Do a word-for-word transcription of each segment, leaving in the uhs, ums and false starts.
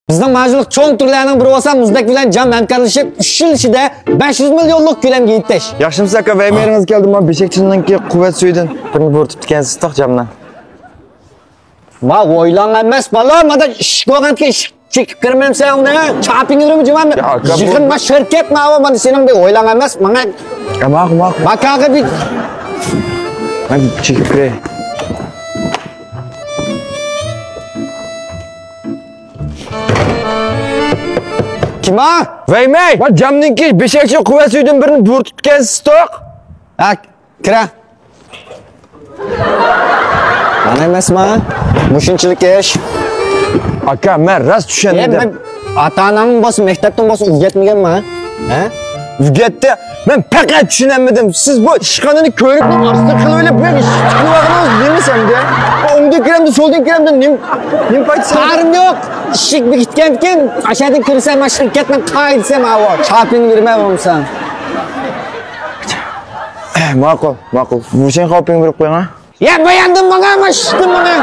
بىزنىڭ ماجىلىق چوڭ تۈرلەرنىڭ بىرى بولسا مۇزدەك بىلەن جام ھەمكارلىشىپ، ئۈچ يىل ئىچىدە بەش يۈز مىليونلۇق كۆلەمگە يېتىش. ياخشىمۇسىز ئاكا، ۋەيمەيرىڭىز كەلدى، مانا بېشەكچىنىڭكى قۇۋۋەت سۈيىدىن بىرنى بۇرىتىپ كەلسىز توق جامنى. ما ئويلاڭ ئەمەس بالا، مادا ئىشىك بولغانكى ئىشىك چېكىپ كىرمەمسەن ئۇنى. چاپىڭىرىمۇ جىمان. يا، ئاكا، يىغىن بۇ ما شىركەت ماۋۇ، مانا سېنىڭ بىر ئويلاڭ ئەمەس، ماڭا. يا، ماقۇل، ماقۇل. ماكاغا بىر. مەن چېكىپ كىرەي. كىم ئا؟ ۋەيمەي! ما جامنىڭكى بېشەكچە قۇۋۋەت سۈيىدىن بىرنى بۇرىتىپ كەلسىز توق. ھە، كىرە. مانا ئەمەسما؟ مۇشۇنچىلىك ئىش. ئاكا، مەن راست چۈشەنمىدىم. ئاتا-ئاناڭمۇ بولسا، مەكتەپتىن بولسا ئۆگەتمىگەنما؟ ھە؟ ئۆگەتتى. مەن پەقەت چۈشىنەلمىدىم. سىز بۇ ئىشخانىنى كۆۋرۈكنىڭ ئاستىغا قىلىۋېلىپ، بۇ ئىشىكنى تىكىۋالغىنىڭىز نېمە سەندە؟ ئوڭدىن كىرەمدۇ، سولدىن كىرەمدۇ، نېمە، نېمە پايدىسى بار؟ پارىم يوق. ئىشىك بېكىتكەنكىن، ئاشۇ يەردىن كىرسەم، مانا شىركەتنىڭ قائىدىسى ماۋۇ. چاپىنى بېرىمەن بولمىسا. ماقۇل، ماقۇل. بۇ سېنىڭ خاپىڭنى بېرىپ قويۇڭ، ھە؟ يا، باياندىن ماڭا، ماشىنىدىن ماڭا.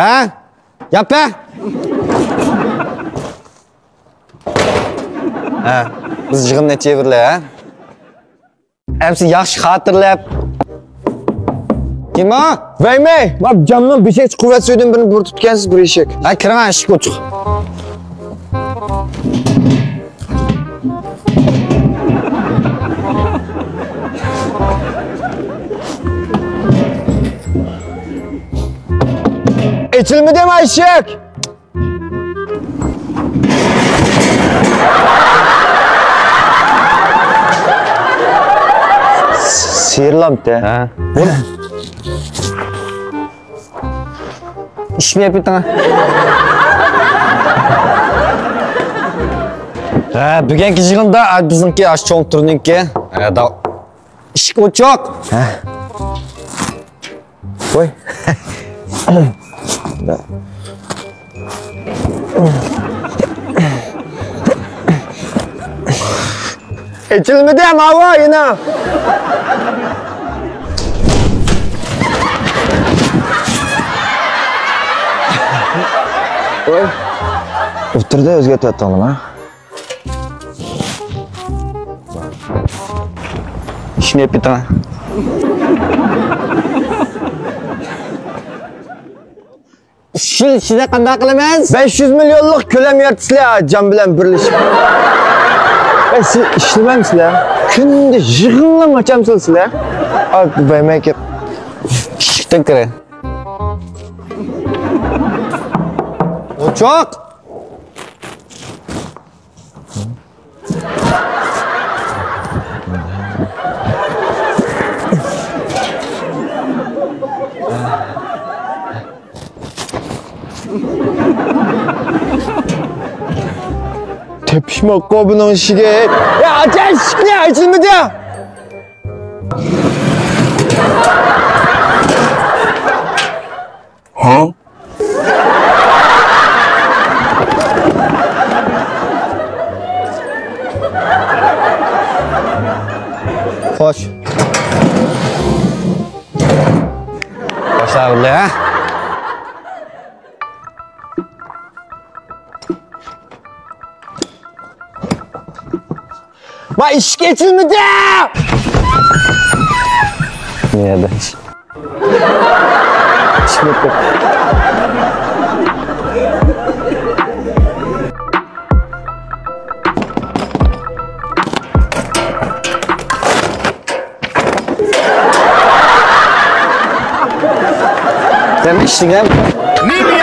ھە؟ ياپە. ھە، بىز يىغىن نەتىجە بېرىلە، ھە؟ ئەمسە ياخشى خاتىرىلەپ. كىم ئۇ؟ ۋەيمەي! ماپ جامنىڭ بېشەكچە قۇۋۋەت سۈيىدىن بىرنى بۇرىتىپ كەلسىز، بىر ئىشىك. ھە، كىرىڭ، ئىشىك ئوچۇق. ئېچىلمىدىمۇ ئىشىك؟ سىيرىلامتى؟ ھە. ئىشمۇ يەپ كېتىڭ. ھە، بۈگۈنكى يىغىندا بىزنىڭكى ئاشۇ چوڭ تۈرنىڭكى، ھە، دا-، ئىشىك ئوچۇق. ھە. ۋاي. ئېچىلمىدى ماۋۇ يەنە. ۋاي. ئوتتۇرىدا ئۆزگەرتىۋەتتىڭلىما؟ ئىشنى يەپ كېتىڭ. ئۈچ يىل ئىچىدە قانداق قىلىمىز؟ بەش يۈز مىليونلۇق كۆلەم يارىتىسىلەر جام بىلەن بىرلىشىپ. ئەي، سىز ئىشلىمەمسىلەر؟ كۈندە يىغىنلا ئاچامسىلەر سىلەر؟ ئا، بەرمەي كەپ. ئىشىكتىن كىرە. ئوچۇق. تېپىشماققۇ بۇنىڭ ئىشىكى. يا، ئاچ ئىشىكنى، ئېچىلمىدى. ھا؟ خوش. باشلاۋىدى، ھە؟ ما ئىشىك ئېچىلمىدى! نېمە؟ دەم ئىشلىگەن. نېمە